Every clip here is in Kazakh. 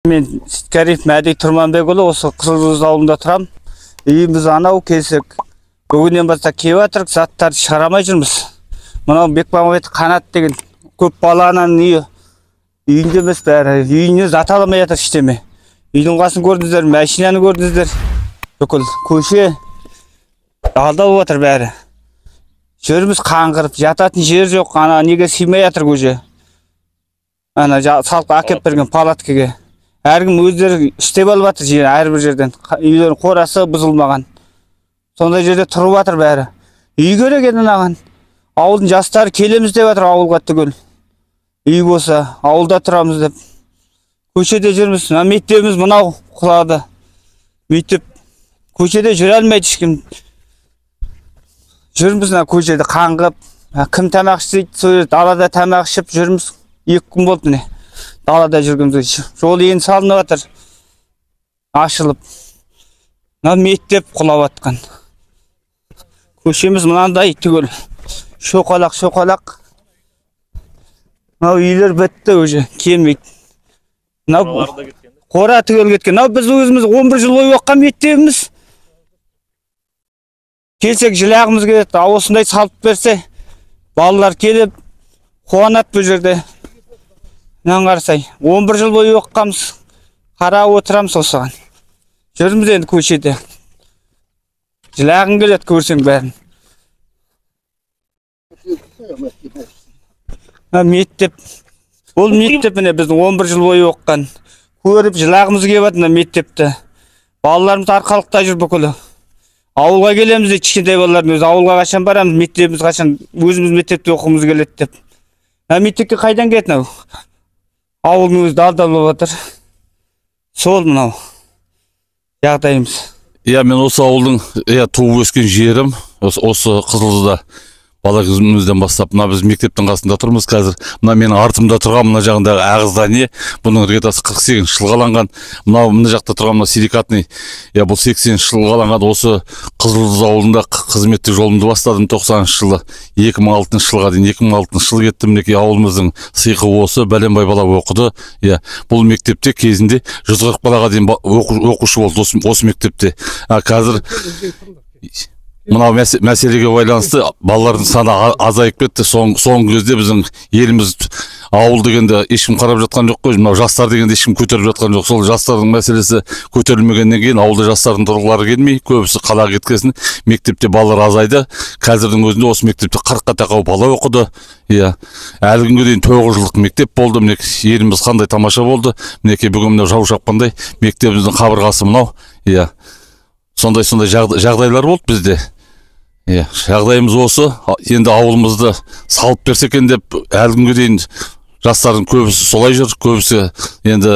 Мен Сейіткариев Мәди Тұрманбекұлы, осы Қызылжұлдыз ауылында тұрамын. Үйіміз анау, келсек, бүгіннен бастап келіп жатырық, заттарды шығара алмай жүрміз. Мынау Бекмағамбет Қанат деген көп бала ананың үйі. Үйінде емес бәрі, үйіне зат ала алмай жатыр ештеме. Үйдің қасын көрдіңіздер, машинаны көрдіңіздер. Бүкіл көше алдап жатыр бәрі. Жүрміз қаңғырып, жататын жер жоқ, ана неге сыймай жатыр көше. Ана салып әкеп берген палаткаға. Әркім өздері істеп алып жатыр жер, әрбір жерден. Үйлердің қорасы бұзылмаған. Сондай жерде тұрып жатыр бәрі. Үй керек енді мынаған. Ауылдың жастары келеміз деп жатыр ауылға түгел. Үй болса, ауылда тұрамыз деп. Көшеде жүрміз. Мына мектебіміз мынау құлады. Мектеп көшеде жүре алмайды ешкім. Жүрміз мына көшеде қаңғып, кім тамақ ішсе, сол далада тамақ ішіп жүрміз. 2 күн болды міне. Далада жүргенімізге. Жол енді салынып жатыр. Ашылып. Мына мектеп құлап жатқан. Көшеміз мынандай түгел. Шоқалақ, шоқалақ. Мынау үйлер бітті уже, келмейді. Мынау қора түгел кеткен. Мынау біз өзіміз 11 жыл бойы оқыған мектебіміз. Келсек жылағымыз келеді. А осындай салып берсе, балалар келіп қуанады бұл жерде. Мынаны қарасай, 11 жыл бойы оқығанбыз, қарап отырамыз осыған. Жүрміз енді көшеде. Жылағың келеді көрсең бәрін. Мына мектеп, ол мектеп міне біздің 11 жыл бойы оқыған. Көріп жылағымыз келіп жатыр мына мектепті. Балаларымыз арқалықта жүр бүкілі. Ауылға келеміз дейді кішкентай балалардың өзі. Ауылға қашан барамыз, мектебіміз қашан, өзіміз мектепте оқығымыз келеді деп. Мына мектепке қайдан келеді мынау? Ауылдың өзі далдал болып жатыр. Сол мынау жағдайымыз. Иә, мен осы ауылдың туып өскен жерім, осы Қызылжұлдызда бала кезімізден бастап, мына біз мектептің қасында тұрмыз қазір. Мына менің артымда тұрған мына жағындағы ақ здание, бұның іргетасы 48 жылы қаланған. Мынау мына жақта тұрған мына силикатный, бұл 80 жылы қаланған. Осы Қызылжұлдыз ауылында қызметтік жолымды бастадым 90 жылы, 2006 жылға дейін, 2006 жылы кеттім. Мінекей ауылымыздың сыйқы осы, бәленбай бала оқыды. Бұл мектепте кезінде 140 балаға дейін оқушы болды осы мектепте. Қазір мынау мәселеге байланысты балалардың саны азайып кетті. Соңғы кезде біздің еліміз ауыл дегенде ешкім қарап жатқан жоқ қой. Мынау жастар дегенде ешкім көтеріп жатқан жоқ. Сол жастардың мәселесі көтерілмегеннен кейін ауылда жастардың тұрғылары келмей, көбісі қалаға кеткесін мектепте балалар азайды. Қазірдің өзінде осы мектепте 40-қа тақау бала оқыды. Әлі күнге дейін 9 жылдық мектеп болды. Мінекей еліміз қандай тамаша болды. Мінекей бүгін мынау жау шапқандай мектебіміздің қабырғасы мынау. Сондай-сондай жағдайлар болды бізде. Жағдайымыз осы. Енді ауылымызды салып берсе екен деп әлі күнге дейін жастардың көбісі солай жүр. Көбісі енді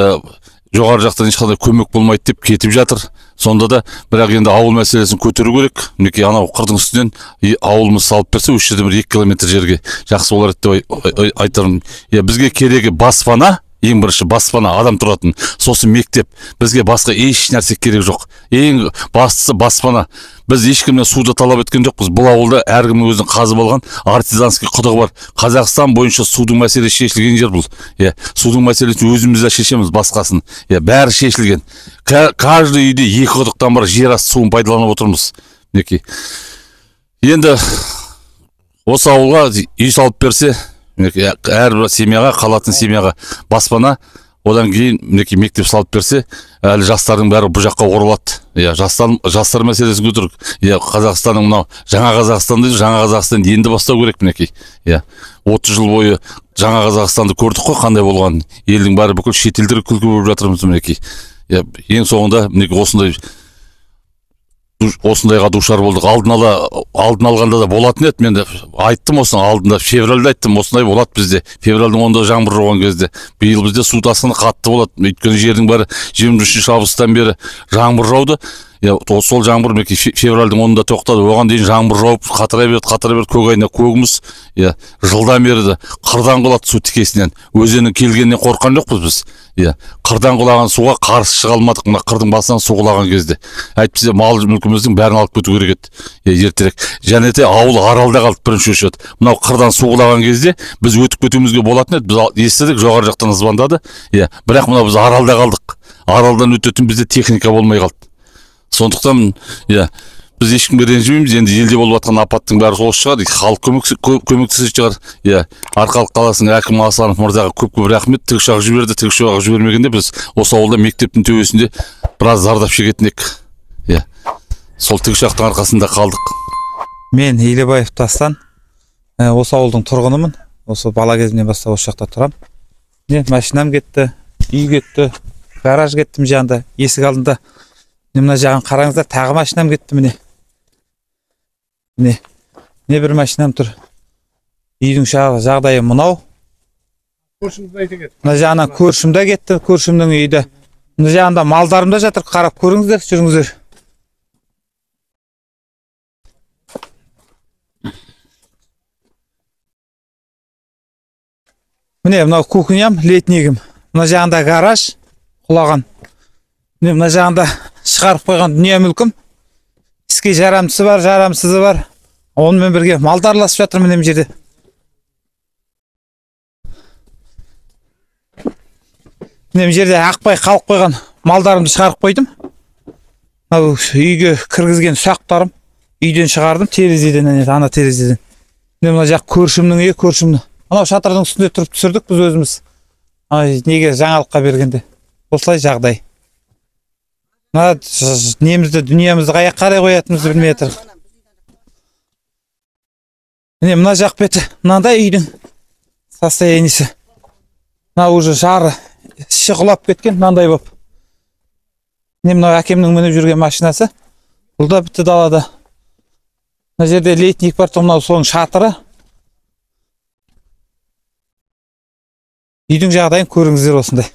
жоғары жақтан ешқандай көмек болмайды деп кетіп жатыр. Сонда да бірақ енді ауыл мәселесін көтеру керек. Мінекей анау қырдың үстінен ауылымыз салып берсе, осы жерден бір 2 километр жерге жақсы болар еді деп айтармын. Бізге керегі баспана. Ең бірінші баспана, адам тұратын, сосын мектеп. Бізге басқа еш нәрсе керек жоқ. Ең бастысы баспана. Біз ешкімнен суды талап еткен жоқпыз. Бұл ауылда әркімнің өзінің қазып алған артезианский құдығы бар. Қазақстан бойынша судың мәселесі шешілген жер бұл. Судың мәселесін өзіміз де шешеміз, басқасын. Бәрі шешілген. Каждый үйде 2 құдықтан бар, жер асты суын пайдаланып отырмыз. Мінекей. Енді осы ауылға үй салып берсе, әрбір семьяға, қалатын семьяға баспана, одан кейін мінекей мектеп салып берсе, әлі жастардың бәрі бұл жаққа оралады. Жастар мәселесін көтеріп, Қазақстанның мынау жаңа Қазақстан дейді, жаңа Қазақстанды енді бастау керек мінекей. 30 жыл бойы жаңа Қазақстанды көрдік қой қандай болғанын. Елдің бәрі бүкіл шетелдер күлкі болып жатырмыз мінекей. Ең соңында мінекей осындайға душар болдық. Алдын алғанда да болатын еді. Мен де айттым осыны алдында, февральда айттым, осындай болады бізде. Февральдың 10-ында жаңбыр жауған кезде. Биыл бізде су тасқыны қатты болады. Өйткені жердің бәрі 23 августтан бері жаңбыр жауды. Иә, сол жаңбыр мінекей февральдың 10-ында тоқтады. Оған дейін жаңбыр жауып қатыра берді, қатыра берді. Көк айна көгіміз. Иә, жылдан бері қырдан құлады су тікесінен. Өзеннің келгенінен қорыққан жоқпыз біз. Иә, қырдан құлаған суға қарсы шыға алмадық. Мына қырдың басынан су құлаған кезде. Әйтпесе мал мүлкіміздің бәрін алып кету керек еді. Иә, ертерек. Және де ауыл аралда қалды бірінші очередь. Мынау қырдан су құлаған кезде біз өтіп кетуімізге болатын еді. Біз естідік, жоғары жақтан звондады. Иә, бірақ мынау біз аралда қалдық. Аралдан өтетін бізде техника болмай қалды. Сондықтан, иә, біз ешкімге ренжімейміз. Енді елде болып жатқан апаттың бәрі сол шығар, халық көмектесетін шығар. Иә, Арқалық қаласының әкімі Асанов мырзаға көп-көп рахмет. Тікұшақ жіберді, тікұшақ жібермегенде біз осы ауылда мектептің төбесінде біраз зардап шегетін едік. Иә, сол тікұшақтың арқасында қалдық. Мен Елебаев Тастан, осы ауылдың тұрғынымын. Осы бала кезімнен бастап осы жақта тұрамын. Не, машинам кетті, үй кетті, гараж кетті мына жағында, есік алдында. Мына жағын қараңыздар, тағы машинам кетті міне. Міне, не бір машинам тұр. Үйдің жағдайы мынау. Мына жағынан көршім де кетті, көршімнің үйі де. Мына жағында малдарым да жатыр, қарап көріңіздер, жүріңіздер. Міне мынау кухням, летнигім. Мына жағында гараж құлаған. Міне мына жағында шығарып қойған дүние мүлкім. Іске жарамсызы бар, жарамсызы бар. Онымен бірге малдар араласып жатыр міне мына жерде. Міне мына жерде ақпай қалып қойған малдарымды шығарып қойдым. Мынау үйге кіргізген ұсақтарым үйден шығардым, терезеден, әне ана терезеден. Міне мына жақ көршімнің үйі, көршімнің. Анау шатырдың үстінде тұрып түсірдік біз өзіміз. Ана неге жаңалыққа бергенде. Осылай жағдай. Мына немізді, дүниемізді қаяқ қарай қоятынымызды білмей жатырмыз. Міне мына жақ беті мынандай үйдің состояниесі. Мына уже жары іші құлап кеткен мынандай болып. Міне мынау әкемнің мініп жүрген машинасы. Бұл да бітті далада. Мына жерде летник бар, мынау соның шатыры. Үйдің жағдайын көріңіздер осындай.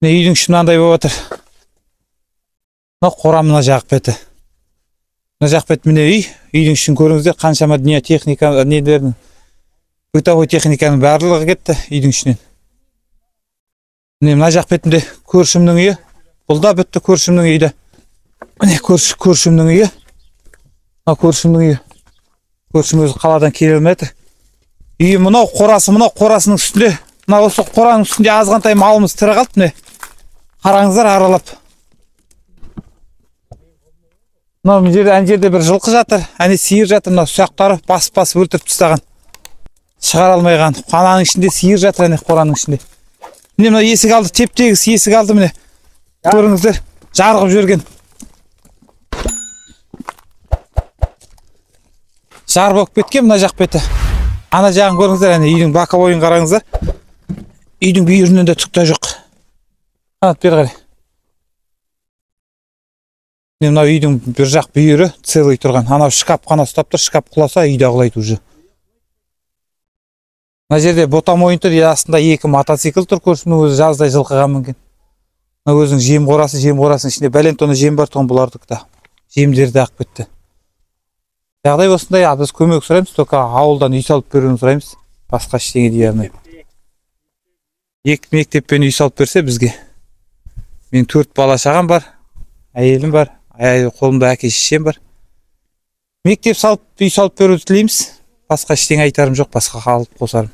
Міне үйдің іші мынандай болып отыр. Мынау қора мына жақ беті. Мына жақ беті міне үй. Үйдің ішін көріңіздер, қаншама дүние техника, нелердің, бытовой техниканың барлығы кетті үйдің ішінен. Міне мына жақ бетінде көршімнің үйі. Бұл да бітті көршімнің үйі де. Міне көршімнің үйі. Мына көршімнің үйі. Көршім өзі қаладан келе алмай жатыр. Үйі мынау, қорасы мынау, қорасының үстінде. Мына осы қораның үстінде азғантай малымыз тірі қалды міне. Қараңыздар аралап. Мынау мына жерде, ана жерде бір жылқы жатыр, әне сиыр жатыр, мынау ұсақтары басып-басып өлтіріп тастаған. Шығара алмайған. Қананың ішінде сиыр жатыр, әне қораның ішінде. Міне мына есік алды, теп-тегіс есік алды міне. Көріңіздер, жарғып жүрген. Жар болып кеткен мына жақ беті. Ана жағын көріңіздер, әне үйдің боковойын қараңыздар. Үйдің бүйірінен де түк те жоқ. Қанат бері қарай. Міне мынау үйдің бір жақ бүйірі целый тұрған. Анау шкаф қана ұстап тұр, шкаф құласа үй де құлайды уже. Мына жерде бота мойын тұр, астында екі мотоцикл тұр, көршімнің өзі жаздай жылқыға мінген. Мына өзінің жем қорасы, жем қорасының ішінде бәлен тонна жем бар тұғын, бұлардікі да. Жемдері де ағып кетті. Жағдай осындай, біз көмек сұраймыз, только ауылдан үй салып беруін сұраймыз. Басқа ештеңе дей алмаймын. Екі мектеппен үй салып берсе бізге. Мен 4 бала шағам бар, әйелім бар, қолымда әке шешем бар. Мектеп салып, үй салып беруді тілейміз. Басқа ештеңе айтарым жоқ, басқа алып қосарым.